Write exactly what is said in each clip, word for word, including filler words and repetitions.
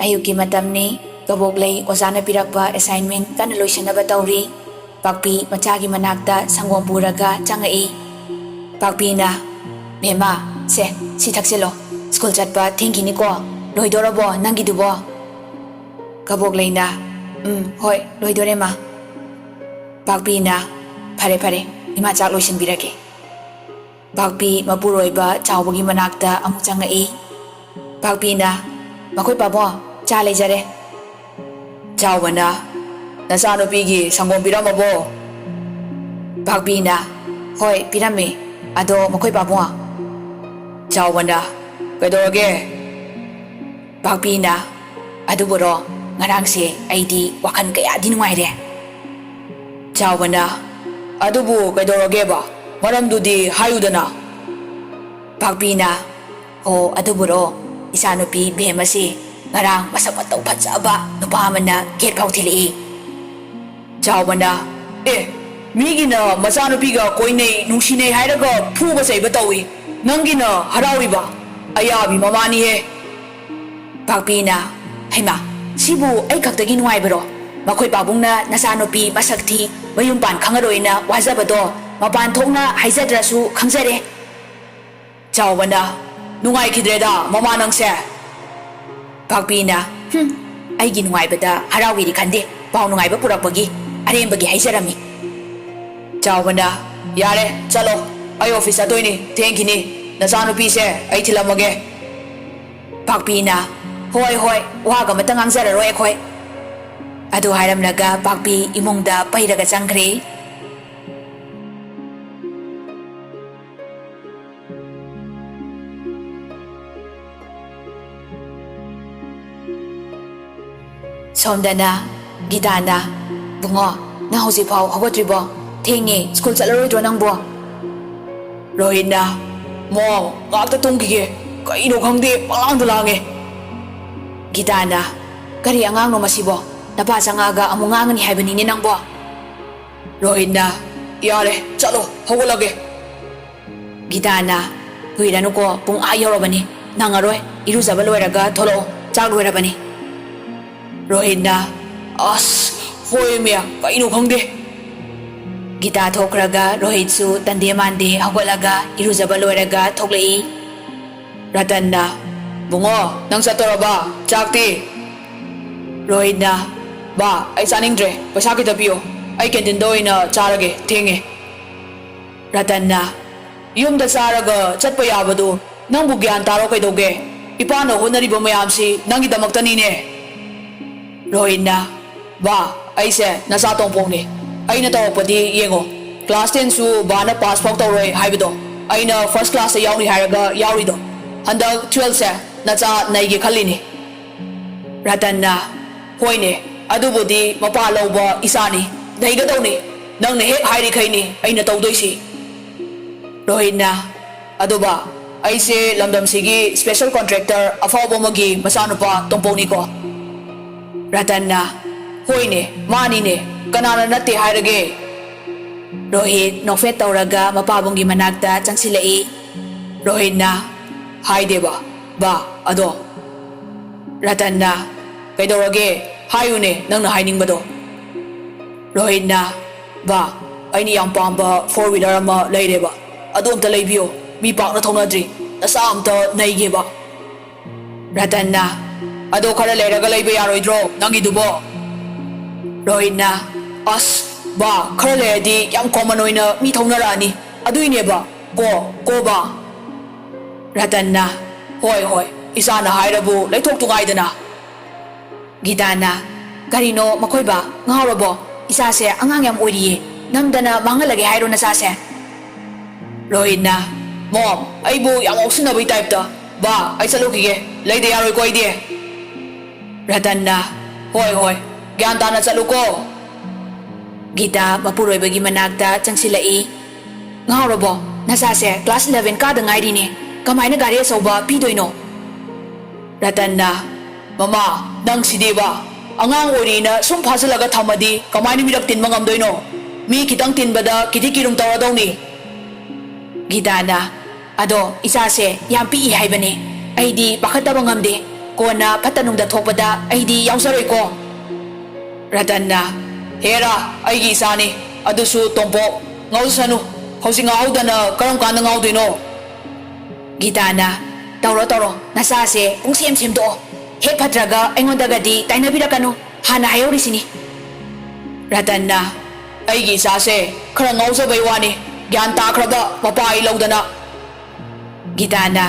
ꯑꯌꯨꯛꯀꯤ ꯃꯇꯝꯅꯤ꯫ ꯀꯕꯣꯛꯂꯩ ꯑꯣꯖꯥꯅ ꯄꯤꯔꯛꯄ ꯑꯦꯁꯥꯏꯟꯃꯦꯟ ꯀꯟꯅ ꯂꯣꯏꯁꯤꯟꯅꯕ ꯇꯧꯔꯤ꯫ ꯄꯥꯛꯄꯤ ꯃꯆꯥꯒꯤ ꯃꯅꯥꯛꯇ ꯁꯪꯒꯣꯝ ꯄꯨꯔꯒ ꯆꯪꯉꯛꯏ꯫ ꯄꯥꯛꯄꯤꯅ, "ꯕꯦꯝꯃ, ꯁꯦ, ꯁꯤ ꯊꯛꯆꯤꯜꯂꯣ꯫ ꯁ꯭ꯀꯨꯜ ꯆꯠꯄ ꯊꯦꯡꯈꯤꯅꯤꯀꯣ꯫ ꯂꯣꯏꯗꯣꯔꯕꯣ ꯅꯪꯒꯤꯗꯨꯕꯣ?" ꯀꯕꯣꯛꯂꯩꯅ, "ꯎꯝ, ꯍꯣꯏ, ꯂꯣꯏꯗꯣꯔꯦ, ꯃꯥ꯫" ꯄꯥꯛꯄꯤꯅ, "ꯐꯔꯦ, ꯐꯔꯦ, ꯏꯃꯥ ꯆꯥꯛ ꯂꯣꯏꯁꯤꯟꯕꯤꯔꯒꯦ꯫" ꯄꯥꯛꯄꯤ ꯃꯄꯨꯔꯣꯏꯕ ꯆꯥꯎꯕꯒꯤ ꯃꯅꯥꯛꯇ ꯑꯃꯨꯛ ꯆꯪꯉꯛꯏ꯫ ꯄꯥꯛꯄꯤꯅ, "ꯃꯈꯣꯏ ꯄꯥꯕꯨꯡ, ꯆꯥ ꯂꯩꯖꯔꯦ꯫" ꯆꯥꯎꯕꯅ, "ꯅꯆꯥꯅꯨꯄꯤꯒꯤ ꯁꯪꯒꯣꯝ ꯄꯤꯔꯝꯃꯕꯣ?" ꯄꯥꯛꯄꯤꯅ, "ꯍꯣꯏ, ꯄꯤꯔꯝꯃꯦ꯫ ꯑꯗꯣ ꯃꯈꯣꯏ ꯄꯥꯕꯨꯡ?" ꯆꯥꯎꯕꯅ, "ꯀꯩꯗꯧꯔꯒꯦ?" ꯄꯥꯛꯄꯤꯅ, "ꯑꯗꯨꯕꯨꯔꯣ, ꯉꯔꯥꯡꯁꯦ ꯑꯩꯗꯤ ꯋꯥꯈꯜ ꯀꯌꯥꯗꯤ ꯅꯨꯡꯉꯥꯏꯔꯦ꯫" ꯆꯥꯎꯕꯅ, "ꯑꯗꯨꯕꯨ ꯀꯩꯗꯧꯔꯒꯦꯕ? ꯃꯔꯝꯗꯨꯗꯤ ꯍꯥꯏꯌꯨꯗꯅ꯫" ꯄꯥꯛꯄꯤꯅ, "ꯑꯣ, ꯑꯗꯨꯕꯨꯔꯣ, ꯏꯆꯥꯅꯨꯄꯤ ꯕꯦꯝ ꯑꯁꯤ ꯉꯔꯥꯡ ꯃꯁꯛ ꯃꯇꯧ ꯐꯖꯕ ꯅꯨꯄꯥ ꯑꯃꯅ ꯒꯦꯠ ꯐꯥꯎ ꯊꯤꯜꯂꯛꯏ꯫" ꯆꯥꯎꯕꯅ, "ꯑꯦ, ꯃꯤꯒꯤꯅ ꯃꯆꯥꯅꯨꯄꯤꯒ ꯀꯣꯏꯅꯩ, ꯅꯨꯡꯁꯤꯅꯩ ꯍꯥꯏꯔꯒ ꯐꯨꯕ ꯆꯩꯕ ꯇꯧꯏ, ꯅꯪꯒꯤꯅ ꯍꯔꯥꯎꯔꯤꯕ? ꯑꯌꯥꯕꯤ ꯃꯃꯥꯅꯤꯍꯦ꯫" ꯄꯥꯛꯄꯤꯅ, "ꯍꯩꯃꯥ, ꯁꯤꯕꯨ ꯑꯩ ꯈꯛꯇꯒꯤ ꯅꯨꯡꯉꯥꯏꯕꯔꯣ? ꯃꯈꯣꯏ ꯄꯥꯕꯨꯡꯅ ꯅꯆꯥꯅꯨꯄꯤ ꯃꯁꯛ ꯊꯤ, ꯃꯌꯨꯝ ꯄꯥꯟ ꯈꯪꯉꯔꯣꯏꯅ ꯋꯥꯖꯕꯗꯣ ꯃꯄꯥꯟ ꯊꯣꯛꯅ ꯍꯥꯏꯖꯗ꯭ꯔꯁꯨ ꯈꯪꯖꯔꯦ꯫" ꯆꯥꯎꯕꯅ, "ꯅꯨꯡꯉꯥꯏꯈꯤꯗ꯭ꯔꯦꯗ ꯃꯃꯥ ꯅꯪꯁꯦ꯫" ꯄꯥꯛꯄꯤꯅ, "ꯍꯨꯝ, ꯑꯩꯒꯤ ꯅꯨꯡꯉꯥꯏꯕꯗ ꯍꯔꯥꯎꯒꯦꯗꯤ ꯈꯟꯗꯦ, ꯄꯥꯎ ꯅꯨꯡꯉꯥꯏꯕ ꯄꯨꯔꯛꯄꯒꯤ ꯑꯔꯦꯝꯕꯒꯤ ꯍꯥꯏꯖꯔꯝꯃꯤ꯫" ꯆꯥꯎꯕꯅ, "ꯌꯥꯔꯦ, ꯆꯠꯂꯣ, ꯑꯩ ꯑꯣꯐꯤꯁ ꯆꯠꯇꯣꯏꯅꯤ, ꯊꯦꯡꯈꯤꯅꯤ꯫ ꯅꯆꯥꯅꯨꯄꯤꯁꯦ ꯑꯩ ꯊꯤꯜꯂꯝꯃꯒꯦ꯫" ꯄꯥꯛꯄꯤꯅ, "ꯍꯣꯏ, ꯍꯣꯏ, ꯋꯥꯒ ꯑꯃꯇ ꯉꯥꯡꯖꯔꯔꯣꯏ ꯑꯩꯈꯣꯏ꯫" ꯑꯗꯨ ꯍꯥꯏꯔꯝꯂꯒ ꯄꯥꯛꯄꯤ ꯏꯃꯨꯡꯗ ꯄꯩꯔꯒ ꯆꯪꯈ꯭ꯔꯦ꯫ ꯁꯣꯝꯗꯅ ꯒꯤꯇꯥꯅ, "ꯕꯨꯡꯉꯣ, ꯅꯪ ꯍꯧꯖꯤꯛꯐꯥꯎ ꯍꯧꯒꯠꯇ꯭ꯔꯤꯕꯣ? ꯊꯦꯡꯉꯦ, ꯁ꯭ꯀꯨꯜ ꯆꯠꯂꯔꯣꯏꯗ꯭ꯔꯣ ꯅꯪꯕꯣ?" ꯔꯣꯍꯤꯠꯅ, "ꯃꯣꯝ, ꯉꯥꯛꯇ ꯇꯨꯝꯈꯤꯒꯦ꯫ ꯀꯩꯅꯣ ꯈꯪꯗꯦ, ꯄꯪꯂꯥꯡꯗ ꯂꯥꯡꯉꯦ꯫" ꯒꯤꯇꯥꯅ, "ꯀꯔꯤ ꯑꯉꯥꯡꯅꯣ ꯃꯁꯤꯕꯣ? ꯅꯄꯥ ꯆꯪꯉꯛꯑꯒ ꯑꯃꯨꯛ ꯉꯥꯡꯉꯅꯤ ꯍꯥꯏꯕꯅꯤꯅꯦ ꯅꯪꯕꯣ?" ꯔꯣꯍꯤꯠꯅ, "ꯌꯥꯔꯦ, ꯆꯠꯂꯣ, ꯍꯧꯒꯠꯂꯒꯦ꯫" ꯒꯤꯇꯥꯅ, "ꯀꯨꯏꯔꯅꯨꯀꯣ, ꯄꯨꯡ ꯑꯥ ꯌꯧꯔꯕꯅꯤ꯫ ꯅꯪꯉꯔꯣꯏ, ꯏꯔꯨꯖꯕ ꯂꯣꯏꯔꯒ ꯊꯣꯛꯂꯛꯑꯣ, ꯆꯥꯛ ꯂꯣꯏꯔꯕꯅꯤ꯫" ꯔꯣꯍꯤꯠꯅ, "ꯑꯁ, ꯍꯣꯏꯃꯤ, ꯀꯩꯅꯣ ꯈꯪꯗꯦ꯫" ꯒꯤꯇꯥ ꯊꯣꯛꯈ꯭ꯔꯒ ꯔꯣꯍꯤꯠꯁꯨ ꯇꯟꯗꯦ ꯃꯥꯟꯗꯦ ꯍꯧꯒꯠꯂꯒ ꯏꯔꯨꯖꯕ ꯂꯣꯏꯔꯒ ꯊꯣꯛꯂꯛꯏ꯫ ꯔꯇꯟꯅ, "ꯕꯨꯡꯉꯣ, ꯅꯪ ꯆꯠꯇꯧꯔꯕ? ꯆꯥꯛꯇꯤ?" ꯔꯣꯍꯤꯠꯅ, "ꯕꯥ, ꯑꯩ ꯆꯥꯅꯤꯡꯗ꯭ꯔꯦ, ꯄꯩꯁꯥ ꯈꯤꯇ ꯄꯤꯌꯣ, ꯑꯩ ꯀꯦꯟꯇꯤꯟꯗ ꯑꯣꯏꯅ ꯆꯥꯔꯒꯦ, ꯊꯦꯡꯉꯦ꯫" ꯔꯇꯟꯅ, "ꯌꯨꯝꯗ ꯆꯥꯔꯒ ꯆꯠꯄ ꯌꯥꯕꯗꯨ ꯅꯪꯕꯨ ꯒ꯭ꯌꯥꯟ ꯇꯥꯔꯣ ꯀꯩꯗꯧꯒꯦ? ꯏꯄꯥꯅ ꯍꯣꯠꯅꯔꯤꯕ ꯃꯌꯥꯝꯁꯤ ꯅꯪꯒꯤꯗꯃꯛꯇꯅꯤꯅꯦ꯫" ꯔꯣꯍꯤꯠꯅ, "ꯕꯥ, ꯑꯩꯁꯦ ꯅꯆꯥ ꯇꯣꯝꯄꯣꯛꯅꯤ꯫ ꯑꯩꯅ ꯇꯧꯔꯛꯄꯗꯤ ꯌꯦꯡꯉꯣ, ꯀ꯭ꯂꯥꯁ ꯇꯦꯟꯁꯨ ꯕꯥꯅ ꯄꯥꯁ ꯐꯥꯎ ꯇꯧꯔꯣꯏ ꯍꯥꯏꯕꯗꯣ, ꯑꯩꯅ ꯐꯥꯔꯁ ꯀ꯭ꯂꯥꯁꯇ ꯌꯥꯎꯅꯤ ꯍꯥꯏꯔꯒ ꯌꯥꯎꯔꯤꯗꯣ, ꯍꯟꯗꯛ ꯇꯨꯋꯦꯜꯐꯁꯦ ꯅꯆꯥ ꯅꯩꯒꯦ ꯈꯜꯂꯤꯅꯤ꯫" ꯔꯇꯟꯅ, "ꯍꯣꯏꯅꯦ, ꯑꯗꯨꯕꯨꯗꯤ ꯃꯄꯥ ꯂꯧꯕ ꯏꯆꯥꯅꯤ, ꯅꯩꯒꯗꯧꯅꯤ꯫ ꯅꯪꯅ ꯍꯦꯛ ꯍꯥꯏꯔꯤꯈꯩꯅꯤ ꯑꯩꯅ ꯇꯧꯗꯣꯏꯁꯤ꯫" ꯔꯣꯍꯤꯠꯅ, "ꯑꯗꯨꯕ, ꯑꯩꯁꯦ ꯂꯝꯗꯝꯁꯤꯒꯤ ꯁ꯭ꯄꯦꯁꯦꯜ ꯀꯣꯟꯇ꯭ꯔꯦꯛꯇꯔ ꯑꯐꯥꯎꯕ ꯑꯃꯒꯤ ꯃꯆꯥꯅꯨꯄꯥ ꯇꯣꯝꯄꯣꯛꯅꯤꯀꯣ꯫" ꯔꯇꯟꯅ, "ꯍꯣꯏꯅꯦ, ꯃꯥꯅꯤꯅꯦ, ꯀꯅꯥꯅ ꯅꯠꯇꯦ ꯍꯥꯏꯔꯒꯦ?" ꯔꯣꯍꯤꯠ ꯅꯣꯛꯐꯦꯠ ꯇꯧꯔꯒ ꯃꯄꯥꯕꯨꯡꯒꯤ ꯃꯅꯥꯛꯇ ꯆꯪꯁꯤꯜꯂꯛꯏ꯫ ꯔꯣꯍꯤꯠꯅ, "ꯍꯥꯏꯗꯦꯕ, ꯕꯥ, ꯑꯗꯣ꯫" ꯔꯇꯟꯅ, "ꯀꯩꯗꯧꯔꯒꯦ? ꯍꯥꯏꯌꯨꯅꯦ, ꯅꯪꯅ ꯍꯥꯏꯅꯤꯡꯕꯗꯣ꯫" ꯔꯣꯍꯤꯠꯅ, "ꯕꯥ, ꯑꯩꯅ ꯌꯥꯝ ꯄꯥꯝꯕ ꯐꯣꯔ ꯋꯤꯂꯔ ꯑꯃ ꯂꯩꯔꯦꯕ, ꯑꯗꯨ ꯑꯝꯇ ꯂꯩꯕꯤꯌꯣ, ꯃꯤ ꯄꯥꯛꯅ ꯊꯧꯅꯗ꯭ꯔꯤ, ꯅꯆꯥ ꯑꯝꯇ ꯅꯩꯒꯦꯕ꯫" ꯔꯇꯟꯅ, "ꯑꯗꯣ ꯈꯔ ꯂꯩꯔꯒ ꯂꯩꯕ ꯌꯥꯔꯣꯏꯗ꯭ꯔꯣ ꯅꯪꯒꯤꯗꯨꯕꯣ?" ꯔꯣꯍꯤꯠꯅ, "ꯑꯁ, ꯕꯥ, ꯈꯔ ꯂꯩꯔꯗꯤ ꯌꯥꯝ ꯀꯣꯃꯟ ꯑꯣꯏꯅ ꯃꯤ ꯊꯧꯅꯔꯛꯑꯅꯤ, ꯑꯗꯨꯏꯅꯦꯕ, ꯀꯣ, ꯀꯣ ꯕꯥ꯫" ꯔꯇꯟꯅ, "ꯍꯣꯏ, ꯍꯣꯏ, ꯏꯆꯥꯅ ꯍꯥꯏꯔꯕꯨ ꯂꯩꯊꯣꯛꯇꯨ ꯉꯥꯏꯗꯅ꯫" ꯒꯤꯇꯥꯅ, "ꯀꯔꯤꯅꯣ ꯃꯈꯣꯏꯕ? ꯉꯥꯎꯔꯕꯣ? ꯏꯆꯥꯁꯦ ꯑꯉꯥꯡ ꯌꯥꯝ ꯑꯣꯏꯔꯤꯌꯦ, ꯅꯝꯗꯅ ꯃꯥꯡꯍꯜꯂꯒꯦ ꯍꯥꯏꯔꯣ ꯅꯆꯥꯁꯦ?" ꯔꯣꯍꯤꯠꯅ, "ꯃꯣꯝ, ꯑꯩꯕꯨ ꯌꯥꯝ ꯉꯥꯎꯁꯤꯟꯅꯕꯩ ꯇꯥꯏꯞꯇ꯫ ꯕꯥ, ꯑꯩ ꯆꯠꯂꯨꯈꯤꯒꯦ, ꯂꯩꯗ ꯌꯥꯔꯣꯏꯀꯣ ꯑꯩꯗꯤ꯫" ꯔꯇꯟꯅ, "ꯍꯣꯏ, ꯍꯣꯏ, ꯒ꯭ꯌꯥꯟ ꯇꯥꯅ ꯆꯠꯂꯨꯀꯣ꯫" ꯒꯤꯇꯥ ꯃꯄꯨꯔꯣꯏꯕꯒꯤ ꯃꯅꯥꯛꯇ ꯆꯪꯁꯤꯜꯂꯛꯏ꯫ "ꯉꯥꯎꯔꯕꯣ? ꯅꯆꯥꯁꯦ ꯀ꯭ꯂꯥꯁ ꯏꯂꯚꯦꯟ ꯀꯥꯗ ꯉꯥꯏꯔꯤꯅꯦ, ꯀꯃꯥꯏꯅ ꯒꯥꯔꯤ ꯑꯆꯧꯕ ꯄꯤꯗꯣꯏꯅꯣ?" ꯔꯇꯟꯅ, "ꯃꯃꯥ, ꯅꯪ ꯁꯤꯗꯤꯕ, ꯑꯉꯥꯡ ꯑꯣꯏꯔꯤꯅ ꯁꯨꯝ ꯐꯥꯖꯤꯜꯂꯒ ꯊꯝꯃꯗꯤ ꯀꯃꯥꯏꯅ ꯃꯤꯔꯛ ꯇꯤꯟꯕ ꯉꯝꯗꯣꯏꯅꯣ? ꯃꯤ ꯈꯤꯇꯪ ꯇꯤꯟꯕꯗ ꯀꯤꯗꯤ ꯀꯤꯔꯨꯝ ꯇꯧꯔꯗꯧꯅꯤ꯫" ꯒꯤꯇꯥꯅ, "ꯑꯗꯣ ꯏꯆꯥꯁꯦ ꯌꯥꯝ ꯄꯤꯛꯏ ꯍꯥꯏꯕꯅꯦ, ꯑꯩꯗꯤ ꯄꯥꯈꯠꯇꯕ ꯉꯝꯗꯦ꯫ ꯀꯣꯟꯅ ꯐꯠꯇ ꯅꯨꯡꯗ ꯊꯣꯛꯄꯗ ꯑꯩꯗꯤ ꯌꯥꯎꯖꯔꯣꯏꯀꯣ꯫ ꯔꯇꯟꯅ, "ꯍꯦꯔꯥ, ꯑꯩꯒꯤ ꯏꯆꯥꯅꯤ, ꯑꯗꯨꯁꯨ ꯇꯣꯝꯄꯣꯛ, ꯉꯥꯎꯁꯅꯨ꯫ ꯍꯧꯖꯤꯛ ꯉꯥꯎꯍꯧꯗꯅ ꯀꯔꯝ ꯀꯥꯟꯗ ꯉꯥꯎꯗꯣꯏꯅꯣ?" ꯒꯤꯇꯥꯅ, "ꯇꯧꯔꯣ, ꯇꯧꯔꯣ, ꯅꯆꯥꯁꯦ ꯄꯨꯡꯁꯦꯝ ꯁꯦꯝꯗꯣꯛꯑꯣ꯫ ꯍꯦꯛ ꯐꯠꯇ꯭ꯔꯒ ꯑꯩꯉꯣꯟꯗꯒꯗꯤ ꯇꯥꯏꯅꯕꯤꯔꯛꯀꯅꯨ, ꯍꯥꯟꯅ ꯍꯥꯏꯍꯧꯔꯤꯁꯤꯅꯤ꯫" ꯔꯇꯟꯅ, "ꯑꯩꯒꯤ ꯏꯆꯥꯁꯦ ꯈꯔ ꯉꯥꯎꯖꯕꯩ ꯋꯥꯅꯤ, ꯒ꯭ꯌꯥꯟ ꯇꯥꯈ꯭ꯔꯕ ꯃꯄꯥ ꯑꯩ ꯂꯧꯗꯅ꯫" ꯒꯤꯇꯥꯅ,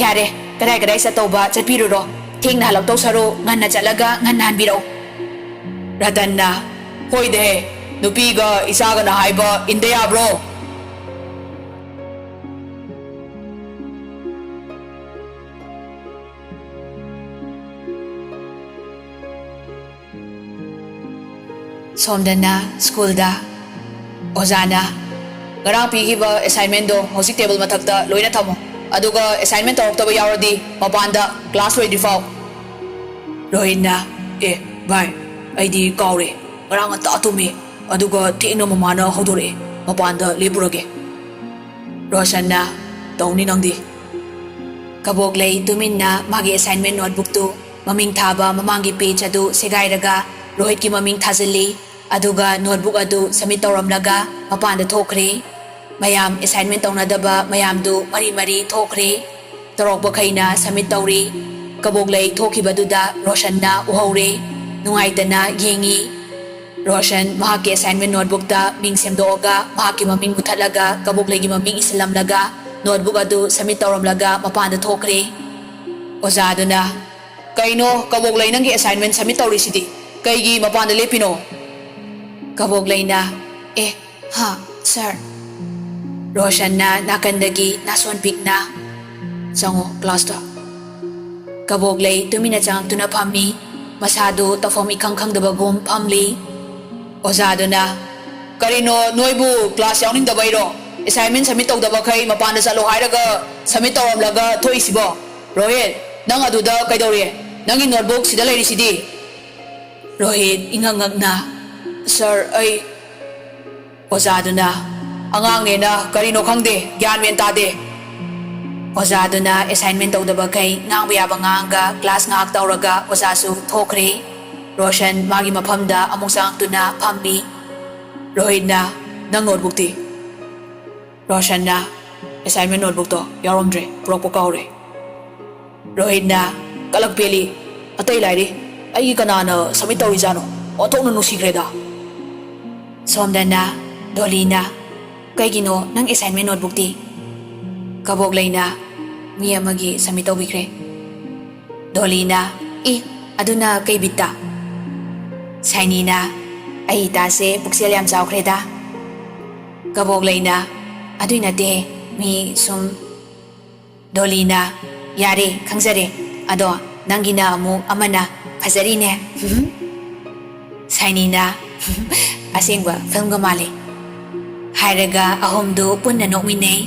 "ꯌꯥꯔꯦ, ꯀꯗꯥꯏ ꯀꯗꯥꯏ ꯆꯠꯇꯧꯕ ꯆꯠꯄꯤꯔꯨꯔꯣ꯫ ꯊꯦꯡꯅ ꯍꯜꯂꯛꯇꯧ ꯁꯔꯨꯛ ꯉꯟꯅ ꯆꯠꯂꯒ ꯉꯟꯅ ꯍꯟꯕꯤꯔꯛꯎ꯫" ꯔꯇꯟꯅ, "ꯍꯣꯏꯗꯍꯦ, ꯅꯨꯄꯤꯒ ꯏꯆꯥꯒꯅ ꯍꯥꯏꯕ ꯏꯟꯗ ꯌꯥꯕ꯭ꯔꯣ?" ꯁꯣꯝꯗꯅ ꯁ꯭ꯀꯨꯜꯗ꯫ ꯑꯣꯖꯥꯅ, "ꯉꯔꯥꯡ ꯄꯤꯈꯤꯕ ꯑꯦꯁꯥꯏꯟꯃꯦꯟꯗꯣ ꯍꯧꯖꯤꯛ ꯇꯦꯕꯜ ꯃꯊꯛꯇ ꯂꯣꯏꯅ ꯊꯝꯃꯣ꯫ ꯑꯗꯨꯒ ꯑꯦꯁꯥꯏꯟꯃꯦꯟ ꯇꯧꯔꯛꯇꯕ ꯌꯥꯎꯔꯗꯤ ꯃꯄꯥꯟꯗ ꯀ꯭ꯂꯥꯁ ꯂꯣꯏꯗ꯭ꯔꯤꯐꯥꯎ꯫" ꯔꯣꯍꯤꯟꯅ, "ꯑꯦ ꯚꯥꯏ, ꯑꯩꯗꯤ ꯀꯥꯎꯔꯦ꯫ ꯉꯔꯥꯡ ꯉꯟꯇꯥ ꯇꯨꯝꯃꯤ, ꯑꯗꯨꯒ ꯊꯦꯡꯅ ꯃꯃꯥꯅ ꯍꯧꯗꯣꯔꯛꯑꯦ꯫ ꯃꯄꯥꯟꯗ ꯂꯦꯞꯄꯨꯔꯒꯦ꯫" ꯔꯣꯁꯟꯅ, "ꯇꯧꯅꯤ ꯅꯪꯗꯤ꯫" ꯀꯕꯣꯛꯂꯩ ꯇꯨꯃꯤꯟꯅ ꯃꯥꯒꯤ ꯑꯦꯁꯥꯏꯟꯃꯦꯟ ꯅꯣꯠꯕꯨꯛꯇꯨ ꯃꯃꯤꯡ ꯊꯥꯕ ꯃꯃꯥꯡꯒꯤ ꯄꯦꯖ ꯑꯗꯨ ꯁꯦꯒꯥꯏꯔꯒ ꯔꯣꯍꯤꯠꯀꯤ ꯃꯃꯤꯡ ꯊꯥꯖꯤꯜꯂꯤ꯫ ꯑꯗꯨꯒ ꯅꯣꯠꯕꯨꯛ ꯑꯗꯨ ꯁꯕꯃꯤꯠ ꯇꯧꯔꯝꯂꯒ ꯃꯄꯥꯟꯗ ꯊꯣꯛꯈ꯭ꯔꯦ꯫ ꯃꯌꯥꯝ ꯑꯦꯁꯥꯏꯟꯃꯦꯟ ꯇꯧꯅꯗꯕ ꯃꯌꯥꯝꯗꯨ ꯃꯔꯤ ꯃꯔꯤ ꯊꯣꯛꯈ꯭ꯔꯦ꯫ ꯇꯧꯔꯛꯄꯈꯩꯅ ꯁꯕꯃꯤꯠ ꯇꯧꯔꯤ꯫ ꯀꯕꯣꯛꯂꯩ ꯊꯣꯛꯈꯤꯕꯗꯨꯗ ꯔꯣꯁꯟꯅ ꯎꯍꯧꯔꯦ꯫ ꯅꯨꯡꯉꯥꯏꯇꯅ ꯌꯦꯡꯉꯤ꯫ ꯔꯣꯁꯟ ꯃꯍꯥꯛꯀꯤ ꯑꯦꯁꯥꯏꯟꯃꯦꯟ ꯅꯣꯠꯕꯨꯛꯇ ꯃꯤꯡ ꯁꯦꯝꯗꯣꯛꯑꯒ ꯃꯍꯥꯛꯀꯤ ꯃꯃꯤꯡ ꯃꯨꯊꯠꯂꯒ ꯀꯕꯣꯛꯂꯩꯒꯤ ꯃꯃꯤꯡ ꯏꯁꯤꯜꯂꯝꯂꯒ ꯅꯣꯠꯕꯨꯛ ꯑꯗꯨ ꯁꯕꯃꯤꯠ ꯇꯧꯔꯝꯂꯒ ꯃꯄꯥꯟꯗ ꯊꯣꯛꯈ꯭ꯔꯦ꯫ ꯑꯣꯖꯥꯗꯨꯅ, "ꯀꯩꯅꯣ, ꯀꯕꯣꯛꯂꯩ, ꯅꯪꯒꯤ ꯑꯦꯁꯥꯏꯟꯃꯦꯟ ꯁꯕꯃꯤꯠ ꯇꯧꯔꯤꯁꯤꯗꯤ? ꯀꯩꯒꯤ ꯃꯄꯥꯟꯗ ꯂꯦꯞꯄꯤꯅꯣ?" ꯀꯕꯣꯛꯂꯩꯅ, "ꯑꯦ, ꯍꯥ, ꯁꯥꯔ꯫" ꯔꯣꯁꯟꯅ ꯅꯥꯀꯟꯗꯒꯤ ꯅꯥꯁꯣꯟ ꯄꯤꯛꯅ, "ꯆꯪꯉꯣ ꯀ꯭ꯂꯥꯁꯇ꯫" ꯀꯕꯣꯛꯂꯩ ꯇꯨꯃꯤꯟꯅ ꯆꯪꯉꯛꯇꯨꯅ ꯐꯝꯃꯤ꯫ ꯃꯁꯥꯗꯨ ꯇꯧꯐꯝ ꯏꯈꯪ ꯈꯪꯗꯕꯒꯨꯝ ꯐꯝꯂꯤ꯫ ꯑꯣꯖꯥꯗꯨꯅ, "ꯀꯔꯤꯅꯣ, ꯅꯣꯏꯕꯨ ꯀ꯭ꯂꯥꯁ ꯌꯥꯎꯅꯤꯡꯗꯕꯩꯔꯣ? ꯑꯦꯁꯥꯏꯟꯃꯦꯟ ꯁꯕꯃꯤꯠ ꯇꯧꯗꯕꯈꯩ ꯃꯄꯥꯟꯗ ꯆꯠꯂꯣ ꯍꯥꯏꯔꯒ ꯁꯕꯃꯤꯠ ꯇꯧꯔꯝꯂꯒ ꯊꯣꯛꯏꯁꯤꯕꯣ? ꯔꯣꯍꯤꯠ, ꯅꯪ ꯑꯗꯨꯗ ꯀꯩꯗꯧꯔꯤ? ꯅꯪꯒꯤ ꯅꯣꯠꯕꯨꯛ ꯁꯤꯗ ꯂꯩꯔꯤꯁꯤꯗꯤ?" ꯔꯣꯍꯤꯠ ꯏꯉꯛ ꯉꯛꯅ, "ꯁꯥꯔ, ꯑꯩ..." ꯑꯣꯖꯥꯗꯨꯅ, "ꯑꯉꯥꯡꯅꯦꯅ ꯀꯔꯤꯅꯣ ꯈꯪꯗꯦ, ꯒ꯭ꯌꯥꯟ ꯃꯦꯟ ꯇꯥꯗꯦ꯫" ꯑꯣꯖꯥꯗꯨꯅ assignment ꯇꯧꯗꯕꯈꯩ ꯉꯥꯡꯕ ꯌꯥꯕ ꯉꯥꯡꯉꯒ class ꯉꯥꯏꯍꯥꯛ ꯇꯧꯔꯒ ꯑꯣꯖꯥꯁꯨ ꯊꯣꯛꯈ꯭ꯔꯦ꯫ ꯔꯣꯁꯟ ꯃꯥꯒꯤ ꯃꯐꯝꯗ ꯑꯃꯨꯛ ꯆꯪꯉꯛꯇꯨꯅ ꯐꯝꯃꯤ꯫ ꯔꯣꯍꯤꯠꯅ, "ꯅꯪ notebookꯇꯤ?" ꯔꯣꯁꯟꯅ, "Assignment notebookꯇꯣ ꯌꯥꯎꯔꯝꯗ꯭ꯔꯦ, ꯄꯨꯔꯛꯄ ꯀꯥꯎꯔꯦ꯫" ꯔꯣꯍꯤꯠꯅ, "ꯀꯂꯛ ꯄꯦꯜꯂꯤ, ꯑꯇꯩ ꯂꯥꯏꯔꯤ, ꯑꯩꯒꯤ ꯀꯅꯥꯅ submit ꯇꯧꯔꯤꯖꯥꯠꯅꯣ? ꯑꯣꯟꯊꯣꯛꯅ ꯅꯨꯡꯁꯤꯈ꯭ꯔꯦꯗ꯫" ꯁꯣꯝꯗꯅ ꯗꯣꯂꯤꯅ, "ꯀꯩꯒꯤꯅꯣ ꯅꯪ assignment notebookꯇꯤ?" ꯀꯕꯣꯛꯂꯩꯅ, "ꯃꯤ ꯑꯃꯒꯤ submit ꯇꯧꯕꯤꯈ꯭ꯔꯦ꯫" ꯗꯣꯂꯤꯅ, "ꯏ, ꯑꯗꯨꯅ ꯀꯩ ꯕꯤꯠꯇ?" ꯁꯥꯏꯅꯤꯅ, "ꯑꯩ ꯏꯇꯥꯁꯦ ꯄꯨꯛꯆꯦꯜ ꯌꯥꯝ ꯆꯥꯎꯈ꯭ꯔꯦꯗ꯫" ꯀꯕꯣꯛꯂꯩꯅ, "ꯑꯗꯨꯏ ꯅꯠꯇꯦ, ꯃꯤ ꯁꯨꯝ꯫" ꯗꯣꯂꯤꯅ, "ꯌꯥꯔꯦ, ꯈꯪꯖꯔꯦ꯫ ꯑꯗꯣ ꯅꯪꯒꯤꯅ ꯑꯃꯨꯛ ꯑꯃꯅ ꯐꯖꯔꯤꯅꯦ꯫" ꯁꯥꯏꯅꯤꯅ, "ꯑꯁꯦꯡꯕ filmꯒ ꯃꯥꯜꯂꯤ꯫" ꯍꯥꯏꯔꯒ ꯑꯍꯨꯝꯗꯨ ꯄꯨꯟꯅ ꯅꯣꯛꯃꯤꯟꯅꯩ꯫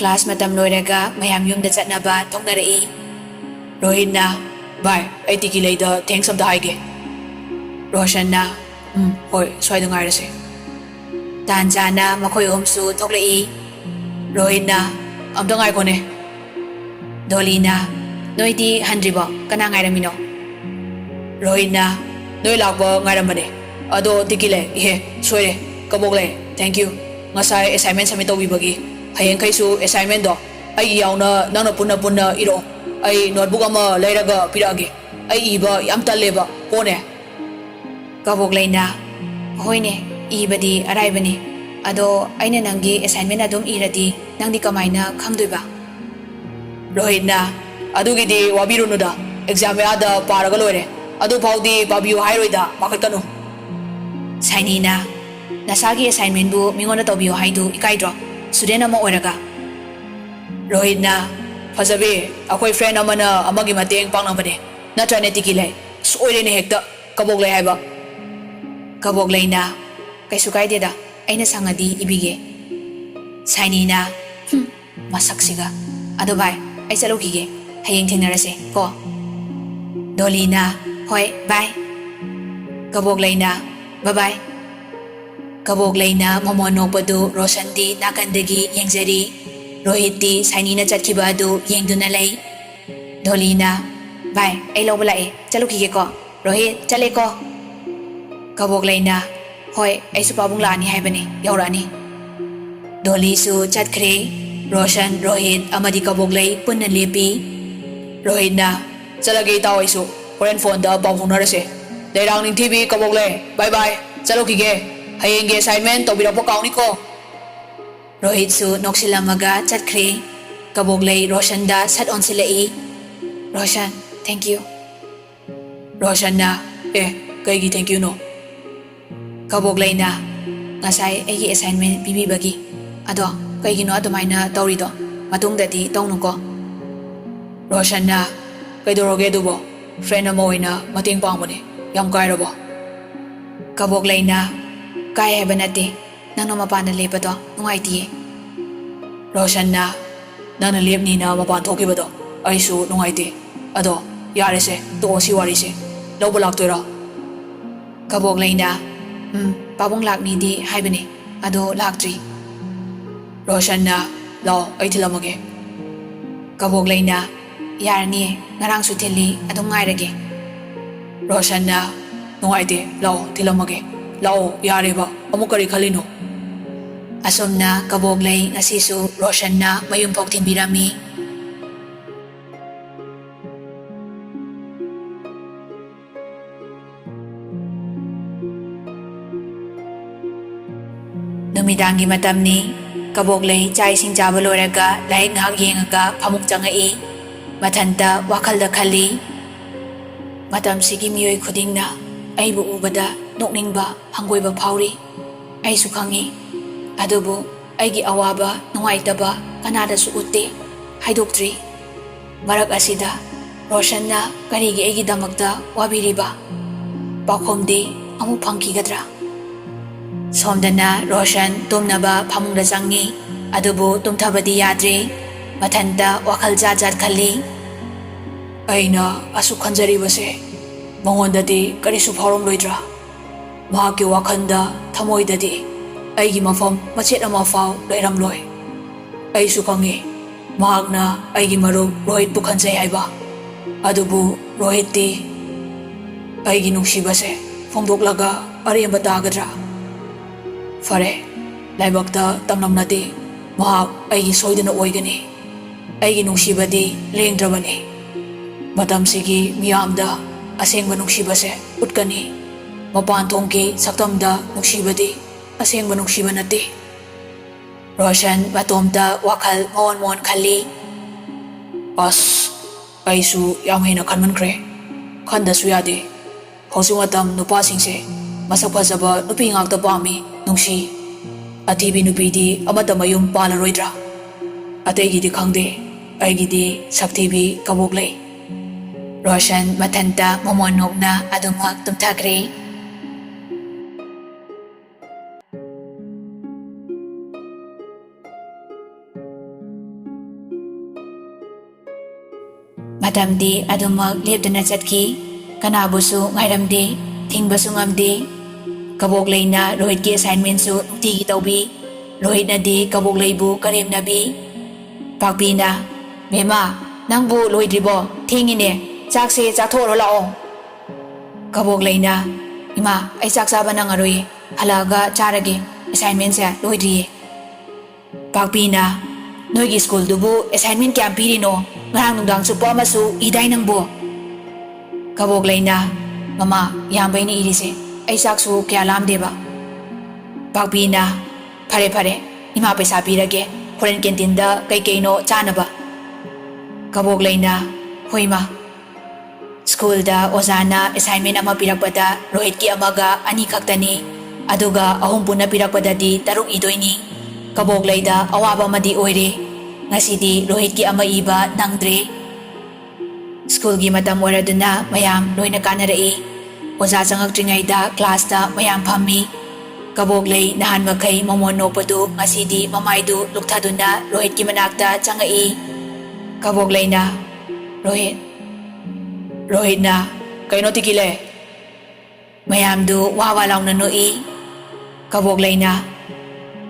Class ꯃꯇꯝ ꯂꯣꯏꯔꯒ ꯃꯌꯥꯝ ꯌꯨꯝꯗ ꯆꯠꯅꯕ ꯊꯣꯛꯅꯔꯛꯏ꯫ ꯔꯣꯍꯤꯠꯅ, "ꯚꯥꯏ, ꯑꯩ ꯇꯤꯀꯤꯂꯩꯗ thanks ꯑꯝꯇ ꯍꯥꯏꯒꯦ꯫" ꯔꯣꯁꯟꯅ, "ꯎꯝ, ꯍꯣꯏ, ꯁ꯭ꯋꯥꯏꯗ ꯉꯥꯏꯔꯁꯦ꯫" ꯇꯥꯟ ꯆꯥꯅ ꯃꯈꯣꯏ ꯑꯍꯨꯝꯁꯨ ꯊꯣꯛꯂꯛꯏ꯫ ꯔꯣꯍꯤꯠꯅ, "ꯑꯝꯇ ꯉꯥꯏꯈꯣꯅꯦ꯫" ꯗꯣꯂꯤꯅ, "ꯅꯣꯏꯗꯤ ꯍꯟꯗ꯭ꯔꯤꯕꯣ? ꯀꯅꯥ ꯉꯥꯏꯔꯝꯃꯤꯅꯣ?" ꯔꯣꯍꯤꯠꯅ, "ꯅꯣꯏ ꯂꯥꯛꯄ ꯉꯥꯏꯔꯝꯕꯅꯦ꯫ ꯑꯗꯣ ꯇꯤꯀꯤꯂꯩ, ꯏꯍꯦ, ꯁꯣꯏꯔꯦ, ꯀꯕꯣꯛꯂꯩ, thank you꯫ ꯉꯁꯥꯏ assignment submit ꯇꯧꯕꯤꯕꯒꯤ꯫ ꯍꯌꯦꯡꯈꯩꯁꯨ assignmentꯗꯣ ꯑꯩꯒꯤ ꯌꯥꯎꯅ ꯅꯪꯅ ꯄꯨꯟꯅ ꯄꯨꯟꯅ ꯏꯔꯛꯑꯣ꯫ ꯑꯩ notebook ꯑꯃ ꯂꯩꯔꯒ ꯄꯤꯔꯛꯑꯒꯦ꯫ ꯑꯩ ꯏꯕ ꯌꯥꯝ ꯇꯜꯂꯦꯕ, ꯀꯣꯅꯦ꯫" ꯀꯕꯣꯛꯂꯩꯅ, "ꯍꯣꯏꯅꯦ, ꯏꯕꯗꯤ ꯑꯔꯥꯏꯕꯅꯤ꯫ ꯑꯗꯣ ꯑꯩꯅ ꯅꯪꯒꯤ assignment ꯑꯗꯨꯝ ꯏꯔꯗꯤ ꯅꯪꯗꯤ ꯀꯃꯥꯏꯅ ꯈꯪꯗꯣꯏꯕ?" ꯔꯣꯍꯤꯠꯅ, "ꯑꯗꯨꯒꯤꯗꯤ ꯋꯥꯕꯤꯔꯨꯅꯨꯗ, exam ꯃꯌꯥꯗ ꯄꯥꯔꯒ ꯂꯣꯏꯔꯦ꯫ ꯑꯗꯨꯐꯥꯎꯗꯤ ꯄꯥꯕꯤꯌꯨ ꯍꯥꯏꯔꯣꯏꯗ, ꯄꯥꯈꯠꯀꯅꯨ꯫" ꯁꯥꯏꯅꯤꯅ, "ꯅꯁꯥꯒꯤ assignmentꯕꯨ ꯃꯤꯉꯣꯟꯗ ꯇꯧꯕꯤꯌꯨ ꯍꯥꯏꯗꯨ ꯏꯀꯥꯏꯗ꯭ꯔꯣ, student ꯑꯃ ꯑꯣꯏꯔꯒ?" ꯔꯣꯍꯤꯠꯅ, "ꯐꯖꯕꯤ, ꯑꯩꯈꯣꯏ friend ꯑꯃꯅ ꯑꯃꯒꯤ ꯃꯇꯦꯡ ꯄꯥꯡꯅꯕꯅꯦ, ꯅꯠꯇ꯭ꯔꯅꯦ ꯇꯤꯀꯤꯂꯩ? ꯁꯣꯏꯔꯦꯅꯦ ꯍꯦꯛꯇ, ꯀꯕꯣꯛꯂꯩ ꯍꯥꯏꯕ꯫" ꯀꯕꯣꯛꯂꯩꯅ, "ꯀꯩꯁꯨ ꯀꯥꯏꯗꯦꯗ, ꯑꯩꯅ ꯁꯪꯉꯗꯤ ꯏꯕꯤꯒꯦ꯫" ꯁꯥꯏꯅꯤꯅ, "ꯍꯨꯝ, ꯃꯁꯛꯁꯤꯒ꯫ ꯑꯗꯣ ꯚꯥꯏ, ꯑꯩ ꯆꯠꯂꯨꯈꯤꯒꯦ, ꯍꯌꯦꯡ ꯊꯦꯡꯅꯔꯁꯦ ꯀꯣ꯫" ꯗꯣꯂꯤꯅ, "ꯍꯣꯏ, ꯕꯥꯏ꯫" ꯀꯕꯣꯛꯂꯩꯅ, "ꯕꯥꯏ ꯕꯥꯏ꯫" ꯀꯕꯣꯛꯂꯩꯅ ꯃꯃꯣꯟ ꯅꯣꯛꯄꯗꯨ ꯔꯣꯁꯟꯗꯤ ꯅꯥꯀꯟꯗꯒꯤ ꯌꯦꯡꯖꯔꯤ꯫ ꯔꯣꯍꯤꯠꯇꯤ ꯁꯥꯏꯅꯤꯅ ꯆꯠꯈꯤꯕ ꯑꯗꯨ ꯌꯦꯡꯗꯨꯅ ꯂꯩ꯫ ꯙꯣꯂꯤꯅ, "ꯕꯥꯏ, ꯑꯩ ꯂꯧꯕ ꯂꯥꯛꯑꯦ, ꯆꯠꯂꯨꯈꯤꯒꯦꯀꯣ꯫ ꯔꯣꯍꯤꯠ, ꯆꯠꯂꯦꯀꯣ꯫" ꯀꯕꯣꯛꯂꯩꯅ, "ꯍꯣꯏ, ꯑꯩꯁꯨ ꯄꯥꯕꯨꯡ ꯂꯥꯛꯑꯅꯤ ꯍꯥꯏꯕꯅꯤ, ꯌꯧꯔꯛꯑꯅꯤ꯫" ꯙꯣꯂꯤꯁꯨ ꯆꯠꯈ꯭ꯔꯦ꯫ ꯔꯣꯁꯟ, ꯔꯣꯍꯤꯠ ꯑꯃꯗꯤ ꯀꯕꯣꯛꯂꯩ ꯄꯨꯟꯅ ꯂꯦꯞꯄꯤ꯫ ꯔꯣꯍꯤꯠꯅ, "ꯆꯠꯂꯒꯦ ꯏꯇꯥꯎ, ꯑꯩꯁꯨ ꯍꯣꯔꯦꯟ ꯐꯣꯟꯗ ꯄꯥꯎ ꯐꯥꯎꯅꯔꯁꯦ꯫ ꯂꯩꯔꯥꯡ ꯅꯤꯡꯊꯤꯕꯤ ꯀꯕꯣꯛꯂꯩ, ꯕꯥꯏ ꯕꯥꯏ, ꯆꯠꯂꯨꯈꯤꯒꯦ꯫ ꯍꯌꯦꯡꯒꯤ ꯑꯦꯁꯥꯏꯟꯃꯦꯟ ꯇꯧꯕꯤꯔꯛꯄ ꯀꯥꯎꯅꯤꯀꯣ꯫" ꯔꯣꯍꯤꯠꯁꯨ ꯅꯣꯛꯁꯤꯜꯂꯝꯃꯒ ꯆꯠꯈ꯭ꯔꯦ꯫ ꯀꯕꯣꯛꯂꯩ ꯔꯣꯁꯟꯗ ꯁꯠ ꯑꯣꯟꯁꯤꯜꯂꯛꯏ꯫ "Roshan, thank you꯫" ꯔꯣꯁꯟꯅ, "ꯑꯦ, ꯀꯩꯒꯤ thank youꯅꯣ?" ꯀꯕꯣꯛꯂꯩꯅ, "ꯉꯁꯥꯏ ꯑꯩꯒꯤ ꯑꯦꯁꯥꯏꯟꯃꯦꯟ ꯄꯤꯕꯤꯕꯒꯤ꯫ ꯑꯗꯣ ꯀꯩꯒꯤꯅꯣ ꯑꯗꯨꯃꯥꯏꯅ ꯇꯧꯔꯤꯗꯣ? ꯃꯇꯨꯡꯗꯗꯤ ꯇꯧꯅꯨꯀꯣ꯫" ꯔꯣꯁꯟꯅ, "ꯀꯩꯗꯧꯔꯒꯦ ꯑꯗꯨꯕꯣ? ꯐ꯭ꯔꯦꯟ ꯑꯃ ꯑꯣꯏꯅ ꯃꯇꯦꯡ ꯄꯥꯡꯕꯅꯦ꯫ ꯌꯥꯝ ꯀꯥꯏꯔꯕꯣ?" ꯀꯕꯣꯛꯂꯩꯅ, "ꯀꯥꯏ ꯍꯥꯏꯕ ꯅꯠꯇꯦ꯫ ꯅꯪꯅ ꯃꯄꯥꯟꯗ ꯂꯦꯞꯄꯗꯣ ꯅꯨꯡꯉꯥꯏꯇꯤꯌꯦ꯫" ꯔꯣꯁꯟꯅ, "ꯅꯪꯅ ꯂꯦꯞꯅꯤꯅ ꯃꯄꯥꯟ ꯊꯣꯛꯈꯤꯕꯗꯣ ꯑꯩꯁꯨ ꯅꯨꯡꯉꯥꯏꯇꯦ꯫ ꯑꯗꯣ ꯌꯥꯔꯦꯁꯦ, ꯇꯣꯛꯑꯣ ꯁꯤ ꯋꯥꯔꯤꯁꯦ꯫ ꯂꯧꯕ ꯂꯥꯛꯇꯣꯏꯔꯣ?" ꯀꯕꯣꯛꯂꯩꯅ, "ꯎꯝ, ꯄꯥꯕꯨꯡ ꯂꯥꯛꯅꯤꯗꯤ ꯍꯥꯏꯕꯅꯦ, ꯑꯗꯣ ꯂꯥꯛꯇ꯭ꯔꯤ꯫" ꯔꯣꯁꯟꯅ, "ꯂꯥꯛꯑꯣ, ꯑꯩ ꯊꯤꯜꯂꯝꯃꯒꯦ꯫" ꯀꯕꯣꯛꯂꯩꯅ, "ꯌꯥꯔꯅꯤꯌꯦ, ꯉꯔꯥꯡꯁꯨ ꯊꯤꯜꯂꯤ, ꯑꯗꯨꯝ ꯉꯥꯏꯔꯒꯦ꯫" ꯔꯣꯁꯟꯅ, "ꯅꯨꯡꯉꯥꯏꯇꯦ, ꯂꯥꯛꯑꯣ, ꯊꯤꯜꯂꯝꯃꯒꯦ꯫ ꯂꯥꯛꯑꯣ, ꯌꯥꯔꯦꯕ, ꯑꯃꯨꯛ ꯀꯔꯤ ꯈꯜꯂꯤꯅꯣ?" ꯑꯁꯨꯝꯅ ꯀꯕꯣꯛꯂꯩ ꯉꯁꯤꯁꯨ ꯔꯣꯁꯟꯅ ꯃꯌꯨꯝꯐꯥꯎ ꯊꯤꯟꯕꯤꯔꯝꯃꯤ꯫ ꯅꯨꯃꯤꯗꯥꯡꯒꯤ ꯃꯇꯝꯅꯤ꯫ ꯀꯕꯣꯛꯂꯩ ꯆꯥꯛ ꯏꯁꯤꯡ ꯆꯥꯕ ꯂꯣꯏꯔꯒ ꯂꯥꯏꯔꯤꯛ ꯉꯥꯏꯍꯥꯛ ꯌꯦꯡꯉꯒ ꯐꯃꯨꯡ ꯆꯪꯉꯛꯏ꯫ ꯃꯊꯟꯇ ꯋꯥꯈꯜꯗ ꯈꯜꯂꯤ, "ꯃꯇꯝꯁꯤꯒꯤ ꯃꯤꯑꯣꯏ ꯈꯨꯗꯤꯡꯅ ꯑꯩꯕꯨ ꯎꯕꯗ ꯅꯣꯛꯅꯤꯡꯕ, ꯍꯪꯒꯣꯏꯕ ꯐꯥꯎꯔꯤ꯫ ꯑꯩꯁꯨ ꯈꯪꯏ꯫ ꯑꯗꯨꯕꯨ ꯑꯩꯒꯤ ꯑꯋꯥꯕ, ꯅꯨꯡꯉꯥꯏꯇꯕ ꯀꯅꯥꯗꯁꯨ ꯎꯠꯇꯦ, ꯍꯥꯏꯗꯣꯛꯇ꯭ꯔꯤ꯫ ꯃꯔꯛ ꯑꯁꯤꯗ ꯔꯣꯁꯟꯅ ꯀꯔꯤꯒꯤ ꯑꯩꯒꯤꯗꯃꯛꯇ ꯋꯥꯕꯤꯔꯤꯕ? ꯄꯥꯎꯈꯨꯝꯗꯤ ꯑꯃꯨꯛ ꯐꯪꯈꯤꯒꯗ꯭ꯔꯥ?" ꯁꯣꯝꯗꯅ ꯔꯣꯁꯟ ꯇꯨꯝꯅꯕ ꯐꯃꯨꯡꯗ ꯆꯪꯉꯤ꯫ ꯑꯗꯨꯕꯨ ꯇꯨꯝꯊꯕꯗꯤ ꯌꯥꯗ꯭ꯔꯦ꯫ ꯃꯊꯟꯇ ꯋꯥꯈꯜ ꯖꯥꯠ ꯖꯥꯠ ꯈꯜꯂꯤ꯫ "ꯑꯩꯅ ꯑꯁꯨꯛ ꯈꯟꯖꯔꯤꯕꯁꯦ ꯃꯉꯣꯟꯗꯗꯤ ꯀꯔꯤꯁꯨ ꯐꯥꯎꯔꯝꯂꯣꯏꯗ꯭ꯔꯥ? ꯃꯍꯥꯛꯀꯤ ꯋꯥꯈꯜꯗ, ꯊꯃꯣꯏꯗꯗꯤ ꯑꯩꯒꯤ ꯃꯐꯝ ꯃꯆꯦꯠ ꯑꯃ ꯐꯥꯎ ꯂꯩꯔꯝꯂꯣꯏ꯫ ꯑꯩꯁꯨ ꯈꯪꯏ, ꯃꯍꯥꯛꯅ ꯑꯩꯒꯤ ꯃꯔꯨꯞ ꯔꯣꯍꯤꯠꯄꯨ ꯈꯟꯖꯩ ꯍꯥꯏꯕ꯫ ꯑꯗꯨꯕꯨ ꯔꯣꯍꯤꯠꯇꯤ ꯑꯩꯒꯤ ꯅꯨꯡꯁꯤꯕꯁꯦ ꯐꯣꯡꯗꯣꯛꯂꯒ ꯑꯔꯦꯝꯕ ꯇꯥꯒꯗ꯭ꯔꯥ? ꯐꯔꯦ, ꯂꯥꯏꯕꯛꯇ ꯇꯝꯂꯝꯂꯗꯤ ꯃꯍꯥꯛ ꯑꯩꯒꯤ ꯁꯣꯏꯗꯅ ꯑꯣꯏꯒꯅꯤ꯫ ꯑꯩꯒꯤ ꯅꯨꯡꯁꯤꯕꯗꯤ ꯂꯦꯡꯗ꯭ꯔꯕꯅꯤ꯫ ꯃꯇꯝꯁꯤꯒꯤ ꯃꯤꯌꯥꯝꯗ ꯑꯁꯦꯡꯕ ꯅꯨꯡꯁꯤꯕꯁꯦ ꯎꯠꯀꯅꯤ꯫ ꯃꯄꯥꯟ ꯊꯣꯡꯒꯤ ꯁꯛꯇꯝꯗ ꯅꯨꯡꯁꯤꯕꯗꯤ ꯑꯁꯦꯡꯕ ꯅꯨꯡꯁꯤꯕ ꯅꯠꯇꯦ꯫ ꯔꯣꯁꯟ ꯃꯇꯣꯝꯇ ꯋꯥꯈꯜ ꯃꯑꯣꯟ ꯃꯑꯣꯟ ꯈꯜꯂꯤ꯫ ꯑꯁ, ꯑꯩꯁꯨ ꯌꯥꯝ ꯍꯦꯟꯅ ꯈꯟꯃꯟꯈ꯭ꯔꯦ꯫ ꯈꯟꯗꯁꯨ ꯌꯥꯗꯦ꯫ ꯍꯧꯖꯤꯛ ꯃꯇꯝ ꯅꯨꯄꯥꯁꯤꯡꯁꯦ ꯃꯁꯛ ꯐꯖꯕ ꯅꯨꯄꯤ ꯉꯥꯛꯇ ꯄꯥꯝꯃꯤ, ꯅꯨꯡꯁꯤ꯫ ꯑꯊꯤꯕꯤ ꯅꯨꯄꯤꯗꯤ ꯑꯃꯠꯇ ꯃꯌꯨꯝ ꯄꯥꯜꯂꯔꯣꯏꯗ꯭ꯔꯥ? ꯑꯇꯩꯒꯤꯗꯤ ꯈꯪꯗꯦ, ꯑꯩꯒꯤꯗꯤ ꯁꯛꯊꯤꯕꯤ ꯀꯕꯣꯛ ꯂꯩ꯫ ꯔꯣꯁꯟ ꯃꯊꯟꯇ ꯃꯃꯣꯟ ꯅꯣꯛꯅ ꯑꯗꯨꯃꯛ ꯇꯨꯝꯊꯈ꯭ꯔꯦ꯫ ꯃꯇꯝꯗꯤ ꯑꯗꯨꯃꯛ ꯂꯦꯞꯇꯅ ꯆꯠꯈꯤ꯫ ꯀꯅꯥꯕꯨꯁꯨ ꯉꯥꯏꯔꯝꯗꯦ, ꯊꯤꯡꯕꯁꯨ ꯉꯝꯗꯦ꯫ ꯀꯕꯣꯛ ꯂꯩꯅ ꯔꯣꯍꯤꯠꯀꯤ ꯑꯦꯁꯥꯏꯟꯃꯦꯟꯁꯨ ꯅꯨꯡꯇꯤꯒꯤ ꯇꯧꯕꯤ꯫ ꯔꯣꯍꯤꯠꯅꯗꯤ ꯀꯕꯣꯛ ꯂꯩꯕꯨ ꯀꯔꯦꯝꯅꯕꯤ꯫ ꯄꯥꯛꯄꯤꯅ, "ꯕꯦꯝꯃ, ꯅꯪꯕꯨ ꯂꯣꯏꯗ꯭ꯔꯤꯕꯣ? ꯊꯦꯡꯉꯤꯅꯦ, ꯆꯥꯛꯁꯦ ꯆꯥꯊꯣꯛꯑꯔꯣ ꯂꯥꯛꯑꯣ꯫" ꯀꯕꯣꯛ ꯂꯩꯅ, "ꯏꯃꯥ, ꯑꯩ ꯆꯥꯛ ꯆꯥꯕ ꯅꯪꯉꯔꯣꯏꯌꯦ, ꯍꯜꯂꯛꯑꯒ ꯆꯥꯔꯒꯦ, ꯑꯦꯁꯥꯏꯟꯃꯦꯟꯁꯦ ꯂꯣꯏꯗ꯭ꯔꯤꯌꯦ꯫" ꯄꯥꯛꯄꯤꯅ, "ꯅꯣꯏꯒꯤ ꯁ꯭ꯀꯨꯜꯗꯨꯕꯨ ꯑꯦꯁꯥꯏꯟꯃꯦꯟ ꯀꯌꯥꯝ ꯄꯤꯔꯤꯅꯣ? ꯉꯔꯥꯡ ꯅꯨꯡꯗꯥꯡ ꯆꯨꯞꯄ ꯑꯃꯁꯨ ꯏꯗꯥꯏ ꯅꯪꯕꯨ?" ꯀꯕꯣꯛ ꯂꯩꯅ, "ꯃꯃꯥ, ꯌꯥꯝꯕꯩꯅ ꯏꯔꯤꯁꯦ, ꯑꯩ ꯆꯥꯛꯁꯨ ꯀꯌꯥ ꯂꯥꯝꯗꯦꯕ꯫" ꯄꯥꯛꯄꯤꯅ, "ꯐꯔꯦ ꯐꯔꯦ, ꯏꯃꯥ ꯄꯩꯁꯥ ꯄꯤꯔꯒꯦ, ꯍꯣꯔꯦꯟ ꯀꯦꯟꯇꯤꯟꯗ ꯀꯩꯀꯩꯅꯣ ꯆꯥꯅꯕ꯫" ꯀꯕꯣꯛ ꯂꯩꯅ, "ꯍꯣꯏ ꯏꯃꯥ꯫" ꯁ꯭ꯀꯨꯜꯗ ꯑꯣꯖꯥꯅ ꯑꯦꯁꯥꯏꯟꯃꯦꯟ ꯑꯃ ꯄꯤꯔꯛꯄꯗ ꯔꯣꯍꯤꯠꯀꯤ ꯑꯃꯒ ꯑꯅꯤ ꯈꯛꯇꯅꯤ, ꯑꯗꯨꯒ ꯑꯍꯨꯝ ꯄꯨꯟꯅ ꯄꯤꯔꯛꯄꯗꯗꯤ ꯇꯔꯨꯛ ꯏꯗꯣꯏꯅꯤ꯫ ꯀꯕꯣꯛ ꯂꯩꯗ ꯑꯋꯥꯕ ꯑꯃꯗꯤ ꯑꯣꯏꯔꯦ꯫ ꯉꯁꯤꯗꯤ ꯔꯣꯍꯤꯠꯀꯤ ꯑꯃ ꯏꯕ ꯅꯪꯗ꯭ꯔꯦ꯫ ꯁ꯭ꯀꯨꯜꯒꯤ ꯃꯇꯝ ꯑꯣꯏꯔꯗꯨꯅ ꯃꯌꯥꯝ ꯂꯣꯏꯅ ꯀꯥꯟꯅꯔꯛꯏ꯫ ꯑꯣꯖꯥ ꯆꯪꯉꯛꯇ꯭ꯔꯤꯉꯩꯗ ꯀ꯭ꯂꯥꯁꯇ ꯃꯌꯥꯝ ꯐꯝꯃꯤ꯫ ꯀꯕꯣꯛ ꯂꯩ ꯅꯍꯥꯟ ꯃꯈꯩ ꯃꯃꯣꯟ ꯅꯣꯛꯄꯗꯨ ꯉꯁꯤꯗꯤ ꯃꯃꯥꯏꯗꯨ ꯂꯨꯛꯊꯗꯨꯅ ꯔꯣꯍꯤꯠꯀꯤ ꯃꯅꯥꯛꯇ ꯆꯪꯉꯛꯏ꯫ ꯀꯕꯣꯛ ꯂꯩꯅ, "ꯔꯣꯍꯤꯠ꯫" ꯔꯣꯍꯤꯠꯅ, ꯀꯩꯅꯣ ꯇꯤꯀꯤꯂꯦ? ꯃꯌꯥꯝꯗꯨ ꯋꯥ ꯋꯥ ꯂꯥꯎꯅ ꯅꯣꯛꯏ꯫ ꯀꯕꯣꯛꯂꯩꯅ,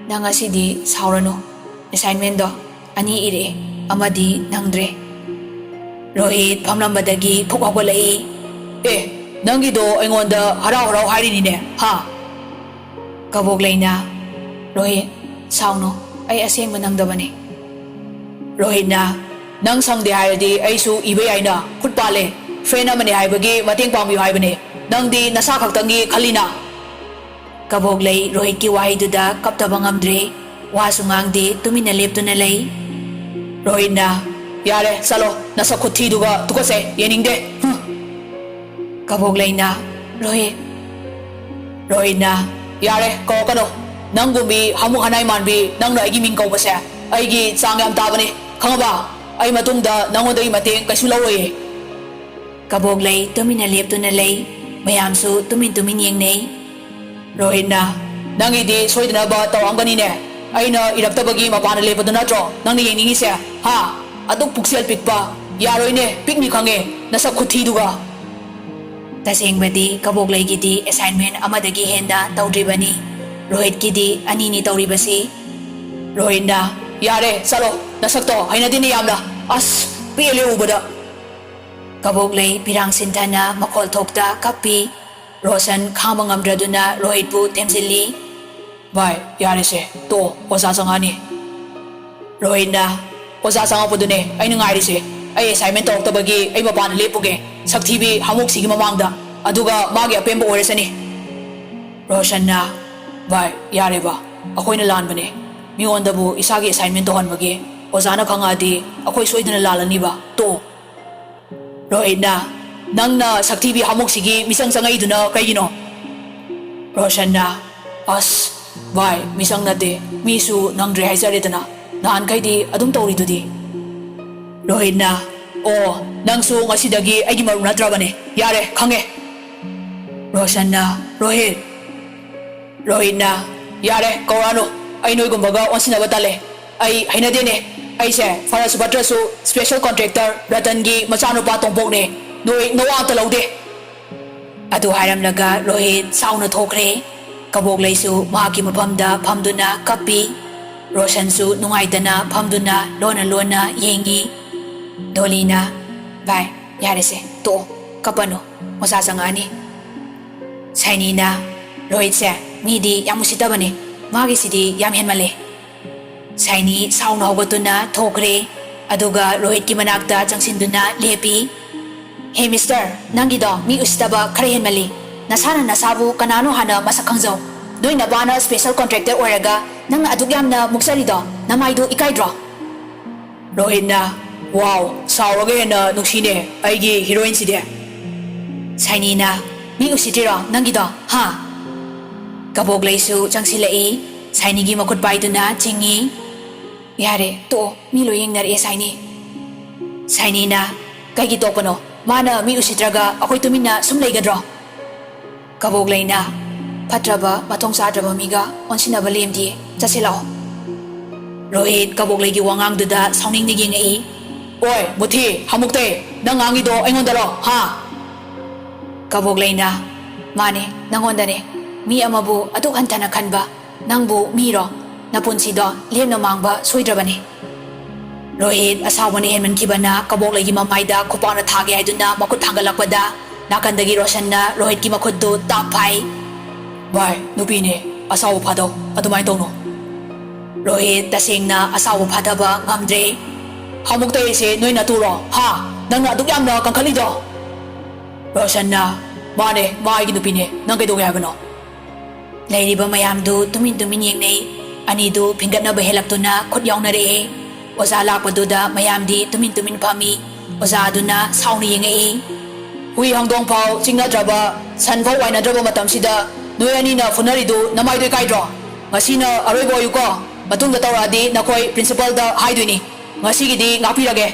"ꯅꯪ ꯉꯁꯤꯗꯤ ꯁꯥꯎꯔꯅꯨ꯫ ꯑꯦꯁꯥꯏꯟꯃꯦꯟꯗꯣ ꯑꯅꯤ ꯏꯔꯛꯑꯦ, ꯑꯃꯗꯤ ꯅꯪꯗ꯭ꯔꯦ꯫" ꯔꯣꯍꯤꯠ ꯐꯝꯂꯝꯕꯗꯒꯤ ꯐꯨꯛ ꯍꯧꯒꯠꯂꯛꯏ꯫ "ꯑꯦ, ꯅꯪꯒꯤꯗꯣ ꯑꯩꯉꯣꯟꯗ ꯍꯔꯥꯎ ꯍꯔꯥꯎ ꯍꯥꯏꯔꯤꯅꯤꯅꯦ, ꯍꯥ?" ꯀꯕꯣꯛꯂꯩꯅ, "ꯔꯣꯍꯤꯠ, ꯁꯥꯎꯅꯨ, ꯑꯩ ꯑꯁꯦꯡꯕ ꯅꯪꯗꯕꯅꯤ꯫" ꯔꯣꯍꯤꯠꯅ, "ꯅꯪ ꯁꯪꯗꯦ ꯍꯥꯏꯔꯗꯤ ꯑꯩꯁꯨ ꯏꯕ ꯌꯥꯏꯅ, ꯈꯨꯠ ꯄꯥꯜꯂꯦ꯫ ꯐ꯭ꯔꯦꯟ ꯑꯃꯅꯦ ꯍꯥꯏꯕꯒꯤ ꯃꯇꯦꯡ ꯄꯥꯡꯕꯤꯌꯨ ꯍꯥꯏꯕꯅꯦ꯫ ꯅꯪꯗꯤ ꯅꯁꯥ ꯈꯛꯇꯪꯒꯤ ꯈꯜꯂꯤꯅ?" ꯀꯕꯣꯛꯂꯩ ꯔꯣꯍꯤꯠꯀꯤ ꯋꯥꯍꯩꯗꯨꯗ ꯀꯞꯇꯕ ꯉꯝꯗ꯭ꯔꯦ꯫ ꯋꯥꯁꯨ ꯉꯥꯡꯗꯦ, ꯇꯨꯃꯤꯟꯅ ꯂꯦꯞꯇꯨꯅ ꯂꯩ꯫ ꯔꯣꯍꯤꯠꯅ, "ꯌꯥꯔꯦ, ꯆꯠꯂꯣ꯫ ꯅꯁꯛ ꯈꯨꯊꯤꯗꯨꯒ ꯇꯨꯀꯠꯆꯩ, ꯌꯦꯡꯅꯤꯡꯗꯦ꯫ ꯍꯨꯝ꯫" ꯀꯕꯣꯛꯂꯩꯅ, "ꯔꯣꯍꯤꯠ꯫" ꯔꯣꯍꯤꯠꯅ, "ꯌꯥꯔꯦ, ꯀꯧꯔꯛꯀꯅꯨ꯫ ꯅꯪꯒꯨꯝꯕꯤ ꯍꯥꯃꯨ ꯍꯅꯥꯏ ꯃꯥꯟꯕꯤ ꯅꯪꯅ ꯑꯩꯒꯤ ꯃꯤꯡ ꯀꯧꯕꯁꯦ ꯑꯩꯒꯤ ꯆꯥꯡ ꯌꯥꯝ ꯇꯥꯕꯅꯤ, ꯈꯪꯉꯕ? ꯑꯩ ꯃꯇꯨꯡꯗ ꯅꯪꯉꯣꯟꯗꯒꯤ ꯃꯇꯦꯡ ꯀꯩꯁꯨ ꯂꯧꯔꯣꯏꯌꯦ꯫" ꯀꯕꯣꯛꯂꯩ ꯇꯨꯃꯤꯟꯅ ꯂꯦꯞꯇꯨꯅ ꯂꯩ꯫ ꯃꯌꯥꯝꯁꯨ ꯇꯨꯃꯤꯟ ꯇꯨꯃꯤꯟ ꯌꯦꯡꯅꯩ꯫ ꯔꯣꯍꯤꯠꯅ, "ꯅꯪꯒꯤꯗꯤ ꯁꯣꯏꯗꯅꯕ ꯇꯧꯔꯛꯑꯝꯒꯅꯤꯅꯦ꯫ ꯑꯩꯅ ꯏꯔꯛꯇꯕꯒꯤ ꯃꯄꯥꯟꯗ ꯂꯦꯞꯄꯗꯨ ꯅꯠꯇ꯭ꯔꯣ ꯅꯪꯅ ꯌꯦꯡꯅꯤꯡꯉꯤꯁꯦ? ꯍꯥ? ꯑꯗꯨꯛ ꯄꯨꯛꯆꯦꯜ ꯄꯤꯛꯄ꯫ ꯌꯥꯔꯣꯏꯅꯦ, ꯄꯤꯛꯅꯤ ꯈꯪꯉꯦ, ꯅꯁꯛ ꯈꯨꯊꯤꯗꯨꯒ꯫" ꯇꯁꯦꯡꯕꯗꯤ ꯀꯕꯣꯛꯂꯩꯒꯤꯗꯤ ꯑꯦꯁꯥꯏꯟꯃꯦꯟ ꯑꯃꯗꯒꯤ ꯍꯦꯟꯅ ꯇꯧꯗ꯭ꯔꯤꯕꯅꯤ꯫ ꯔꯣꯍꯤꯠꯀꯤꯗꯤ ꯑꯅꯤꯅꯤ ꯇꯧꯔꯤꯕꯁꯤ꯫ ꯔꯣꯍꯤꯠꯅ, "ꯌꯥꯔꯦ, ꯆꯠꯂꯣ꯫ ꯅꯁꯛꯇꯣ ꯍꯩꯅꯗꯦꯅꯦ ꯌꯥꯝꯅ꯫ ꯑꯁ, ꯄꯦꯜꯂꯦ ꯎꯕꯗ꯫" ꯀꯕꯣꯛꯂꯩ ꯄꯤꯔꯥꯡ ꯁꯤꯟꯊꯅ ꯃꯈꯣꯜ ꯊꯣꯛꯇ ꯀꯞꯄꯤ꯫ ꯔꯣꯁꯟ ꯈꯥꯡꯕ ꯉꯝꯗ꯭ꯔꯗꯨꯅ ꯔꯣꯍꯤꯠꯄꯨ ꯊꯦꯝꯖꯤꯜꯂꯤ꯫ "ꯚꯥꯏ, ꯌꯥꯔꯦꯁꯦ, ꯇꯣꯛꯑꯣ, ꯑꯣꯖꯥ ꯆꯪꯉꯛꯑꯅꯤ꯫" ꯔꯣꯍꯤꯠꯅ, "ꯑꯣꯖꯥ ꯆꯪꯉꯛꯄꯗꯨꯅꯦ ꯑꯩꯅ ꯉꯥꯏꯔꯤꯁꯦ꯫ ꯑꯩ ꯑꯦꯁꯥꯏꯟꯃꯦꯟ ꯇꯧꯔꯛꯇꯕꯒꯤ ꯑꯩ ꯃꯄꯥꯟꯗ ꯂꯦꯞꯄꯨꯒꯦ, ꯁꯛꯊꯤꯕꯤ ꯍꯥꯃꯣꯛꯁꯤꯒꯤ ꯃꯃꯥꯡꯗ, ꯑꯗꯨꯒ ꯃꯥꯒꯤ ꯑꯄꯦꯟꯕ ꯑꯣꯏꯔꯁꯅꯤ꯫" ꯔꯣꯁꯟꯅ, "ꯚꯥꯏ, ꯌꯥꯔꯦꯕ, ꯑꯩꯈꯣꯏꯅ ꯂꯥꯟꯕꯅꯦ꯫ ꯃꯤꯉꯣꯟꯗꯕꯨ ꯏꯁꯥꯒꯤ ꯑꯦꯁꯥꯏꯟꯃꯦꯟ ꯇꯧꯍꯟꯕꯒꯤ ꯑꯣꯖꯥꯅ ꯈꯪꯉꯛꯑꯗꯤ ꯑꯩꯈꯣꯏ ꯁꯣꯏꯗꯅ ꯂꯥꯜꯂꯅꯤꯕ, ꯇꯣꯛꯑꯣ꯫" ꯔꯣꯍꯤꯠꯅ, "ꯅꯪꯅ ꯁꯛꯊꯤꯕꯤ ꯍꯥꯃꯣꯛꯁꯤꯒꯤ ꯃꯤꯆꯪ ꯆꯪꯉꯛꯏꯗꯨꯅ ꯀꯩꯒꯤꯅꯣ?" ꯔꯣꯁꯟꯅ, "ꯑꯁ, ꯚꯥꯏ, ꯃꯤꯆꯪ ꯅꯠꯇꯦ, ꯃꯤꯁꯨ ꯅꯪꯗ꯭ꯔꯦ ꯍꯥꯏꯖꯔꯦꯗꯅ, ꯅꯍꯥꯟꯈꯩꯗꯤ ꯑꯗꯨꯝ ꯇꯧꯔꯤꯗꯨꯗꯤ꯫" ꯔꯣꯍꯤꯠꯅ, "ꯑꯣ, ꯅꯪꯁꯨ ꯉꯁꯤꯗꯒꯤ ꯑꯩꯒꯤ ꯃꯔꯨꯞ ꯅꯠꯇ꯭ꯔꯕꯅꯦ, ꯌꯥꯔꯦ, ꯈꯪꯉꯦ꯫" ꯔꯣꯁꯟꯅ, "ꯔꯣꯍꯤꯠ꯫" ꯔꯣꯍꯤꯠꯅ, "ꯌꯥꯔꯦ, ꯀꯧꯔꯛꯑꯅꯨ꯫ ꯑꯩ ꯅꯣꯏꯒꯨꯝꯕꯒ ꯑꯣꯟꯁꯤꯟꯅꯕ ꯇꯜꯂꯦ꯫ ꯑꯩ ꯍꯩꯅꯗꯦꯅꯦ꯫ ꯑꯩꯁꯦ ꯐꯔꯁꯨ ꯐꯠꯇ꯭ꯔꯁꯨ ꯁ꯭ꯄꯦꯁꯦꯜ ꯀꯣꯟꯇ꯭ꯔꯦꯛꯇꯔ ꯔꯇꯟꯒꯤ ꯃꯆꯥꯅꯨꯄꯥ ꯇꯣꯝꯄꯣꯛꯅꯦ꯫ ꯅꯣꯏ ꯅꯋꯥ ꯑꯝꯇ ꯂꯧꯗꯦ꯫" ꯑꯗꯨ ꯍꯥꯏꯔꯝꯂꯒ ꯔꯣꯍꯤꯠ ꯁꯥꯎꯅ ꯊꯣꯛꯈ꯭ꯔꯦ꯫ ꯀꯕꯣꯛꯂꯩꯁꯨ ꯃꯍꯥꯛꯀꯤ ꯃꯐꯝꯗ ꯐꯝꯗꯨꯅ ꯀꯞꯄꯤ꯫ ꯔꯣꯁꯟꯁꯨ ꯅꯨꯡꯉꯥꯏꯇꯅ ꯐꯝꯗꯨꯅ ꯂꯣꯟꯅ ꯂꯣꯟꯅ ꯌꯦꯡꯉꯤ꯫ ꯗꯣꯂꯤꯅ, "ꯚꯥꯏ, ꯌꯥꯔꯦꯁꯦ, ꯇꯣꯛꯑꯣ, ꯀꯞꯄꯅꯨ, ꯑꯣꯖꯥ ꯆꯪꯉꯛꯑꯅꯤ꯫" ꯁꯥꯏꯅꯤꯅ, "ꯔꯣꯍꯤꯠꯁꯦ ꯃꯤꯗꯤ ꯌꯥꯝ ꯎꯁꯤꯠꯇꯕꯅꯦ, ꯃꯥꯒꯤꯁꯤꯗꯤ ꯌꯥꯝ ꯍꯦꯟꯃꯜꯂꯦ꯫" ꯁꯥꯏꯅꯤ ꯁꯥꯎꯅ ꯍꯧꯒꯠꯇꯨꯅ ꯊꯣꯛꯈ꯭ꯔꯦ꯫ ꯑꯗꯨꯒ ꯔꯣꯍꯤꯠꯀꯤ ꯃꯅꯥꯛꯇ ꯆꯪꯁꯤꯟꯗꯨꯅ ꯂꯦꯞꯄꯤ꯫ "ꯍꯦ ꯃꯤꯁꯇꯔ, ꯅꯪꯒꯤꯗꯣ ꯃꯤ ꯎꯁꯤꯠꯇꯕ ꯈꯔ ꯍꯦꯟꯃꯜꯂꯤ꯫ ꯅꯁꯥꯅ ꯅꯁꯥꯕꯨ ꯀꯅꯥꯅꯣ ꯍꯥꯟꯅ ꯃꯁꯛ ꯈꯪꯖꯧ꯫ ꯅꯣꯏ ꯅꯄꯥꯅ ꯁ꯭ꯄꯦꯁꯦꯜ ꯀꯣꯟꯇ꯭ꯔꯦꯛꯇꯔ ꯑꯣꯏꯔꯒ ꯅꯪꯅ ꯑꯗꯨꯛ ꯌꯥꯝꯅ ꯃꯨꯛꯆꯔꯤꯗꯣ ꯅꯃꯥꯏꯗꯨ ꯏꯀꯥꯏꯗ꯭ꯔꯣ?" ꯔꯣꯍꯤꯠꯅ, "ꯋꯥꯎ, ꯁꯥꯎꯔꯒ ꯍꯦꯟꯅ ꯅꯨꯡꯁꯤꯅꯦ ꯑꯩꯒꯤ ꯍꯤꯔꯣꯏꯟꯁꯤꯗꯤ꯫" ꯁꯥꯏꯅꯤꯅ, "ꯃꯤ ꯎꯁꯤꯠꯇ꯭ꯔꯤꯔꯣ ꯅꯪꯒꯤꯗꯣ, ꯍꯥ?" ꯀꯕꯣꯛꯂꯩꯁꯨ ꯆꯪꯁꯤꯜꯂꯛꯏ꯫ ꯁꯥꯏꯅꯤꯒꯤ ꯃꯈꯨꯠ ꯄꯥꯏꯗꯨꯅ ꯆꯤꯡꯉꯤ꯫ "ꯌꯥꯔꯦ, ꯇꯣꯛꯑꯣ, ꯃꯤ ꯂꯣꯏ ꯌꯦꯡꯅꯔꯛꯑꯦ, ꯁꯥꯏꯅꯤ꯫" ꯁꯥꯏꯅꯤꯅ, "ꯀꯩꯒꯤ ꯇꯣꯛꯄꯅꯣ? ꯃꯥꯅ ꯃꯤ ꯎꯁꯤꯠꯇ꯭ꯔꯒ ꯑꯩꯈꯣꯏ ꯇꯨꯃꯤꯟꯅ ꯁꯨꯝ ꯂꯩꯒꯗ꯭ꯔꯣ?" ꯀꯕꯣꯛꯂꯩꯅ, "ꯐꯠꯇ꯭ꯔꯕ, ꯃꯊꯣꯡ ꯆꯥꯗ꯭ꯔꯕ ꯃꯤꯒ ꯑꯣꯟꯁꯤꯟꯅꯕ ꯂꯦꯝꯗꯤꯌꯦ, ꯆꯠꯁꯤ ꯂꯥꯛꯑꯣ꯫" ꯔꯣꯍꯤꯠ ꯀꯕꯣꯛꯂꯩꯒꯤ ꯋꯥꯉꯥꯡꯗꯨꯗ ꯁꯥꯎꯅꯤꯡꯅ ꯌꯦꯡꯉꯛꯏ꯫ "ꯑꯣꯏ, ꯃꯨꯊꯤ, ꯍꯥꯃꯨꯛꯇꯩ, ꯅꯪ ꯉꯥꯡꯉꯤꯗꯣ ꯑꯩꯉꯣꯟꯗꯔꯣ, ꯍꯥ?" ꯀꯕꯣꯛꯂꯩꯅ, "ꯃꯥꯅꯦ, ꯅꯪꯉꯣꯟꯗꯅꯦ꯫ ꯃꯤ ꯑꯃꯕꯨ ꯑꯗꯨꯛ ꯍꯟꯊꯅ ꯈꯟꯕ ꯅꯪꯕꯨ ꯃꯤꯔꯣ? ꯅꯄꯨꯟꯁꯤꯗꯣ ꯂꯦꯝꯅ ꯃꯥꯡꯕ ꯁꯣꯏꯗ꯭ꯔꯕꯅꯤ꯫" ꯔꯣꯍꯤꯠ ꯑꯁꯥꯎꯕꯅ ꯍꯦꯟꯃꯟꯈꯤꯕꯅ ꯀꯕꯣꯛꯂꯩꯒꯤ ꯃꯃꯥꯏꯗ ꯈꯨꯄꯥꯛꯅ ꯊꯥꯒꯦ ꯍꯥꯏꯗꯨꯅ ꯃꯈꯨꯠ ꯊꯥꯡꯒꯠꯂꯛꯄꯗ, ꯅꯥꯀꯟꯗꯒꯤ ꯔꯣꯁꯟꯅ ꯔꯣꯍꯤꯠꯀꯤ ꯃꯈꯨꯠꯇꯨ ꯇꯥꯞ ꯐꯥꯏ꯫ "ꯚꯥꯏ, ꯅꯨꯄꯤꯅꯦ, ꯑꯁꯥꯎꯕ ꯐꯥꯗꯧ, ꯑꯗꯨꯃꯥꯏꯅ ꯇꯧꯅꯨ꯫" ꯔꯣꯍꯤꯠ ꯇꯁꯦꯡꯅ ꯑꯁꯥꯎꯕ ꯐꯥꯊꯕ ꯉꯝꯗ꯭ꯔꯦ꯫ "ꯍꯥꯃꯨꯛꯇꯩꯁꯦ ꯅꯣꯏ ꯅꯇꯨꯔꯣ? ꯍꯥ? ꯅꯪꯅ ꯑꯗꯨꯛ ꯌꯥꯝꯅ ꯀꯟꯈꯠꯂꯤꯗꯣ?" ꯔꯣꯁꯟꯅ, "ꯃꯥꯅꯦ, ꯃꯥ ꯑꯩꯒꯤ ꯅꯨꯄꯤꯅꯦ, ꯅꯪ ꯀꯩꯗꯧꯒꯦ ꯍꯥꯏꯕꯅꯣ?" ꯂꯩꯔꯤꯕ ꯃꯌꯥꯝꯗꯨ ꯇꯨꯃꯤꯟ ꯇꯨꯃꯤꯟ ꯌꯦꯡꯅꯩ꯫ ꯑꯅꯤꯗꯨ ꯐꯤꯡꯒꯠꯅꯕ ꯍꯦꯜꯂꯛꯇꯨꯅ ꯈꯨꯠ ꯌꯥꯎꯅꯔꯛꯑꯦ꯫ ꯑꯣꯖꯥ ꯂꯥꯛꯄꯗꯨꯗ ꯃꯌꯥꯝꯗꯤ ꯇꯨꯃꯤꯟ ꯇꯨꯃꯤꯟ ꯐꯝꯃꯤ꯫ ꯑꯣꯖꯥ ꯑꯗꯨꯅ ꯁꯥꯎꯅ ꯌꯦꯡꯉꯛꯏ꯫ "ꯍꯨꯏ ꯍꯧꯗꯣꯡ ꯐꯥꯎ ꯆꯤꯛꯅꯗ꯭ꯔꯕ, ꯁꯟ ꯐꯥꯎ ꯋꯥꯏꯅꯗ꯭ꯔꯕ ꯃꯇꯝꯁꯤꯗ ꯅꯣꯏ ꯑꯅꯤꯅ ꯐꯨꯅꯔꯤꯗꯨ ꯅꯃꯥꯏꯗꯣ ꯏꯀꯥꯏꯗ꯭ꯔꯣ? ꯉꯁꯤꯅ ꯑꯔꯣꯏꯕ ꯑꯣꯏꯌꯨꯀꯣ꯫ ꯃꯇꯨꯡꯗ ꯇꯧꯔꯛꯑꯗꯤ ꯅꯈꯣꯏ ꯄ꯭ꯔꯤꯟꯁꯤꯄꯜꯗ ꯍꯥꯏꯗꯣꯏꯅꯤ꯫ ꯉꯁꯤꯒꯤꯗꯤ ꯉꯥꯛꯄꯤꯔꯒꯦ꯫"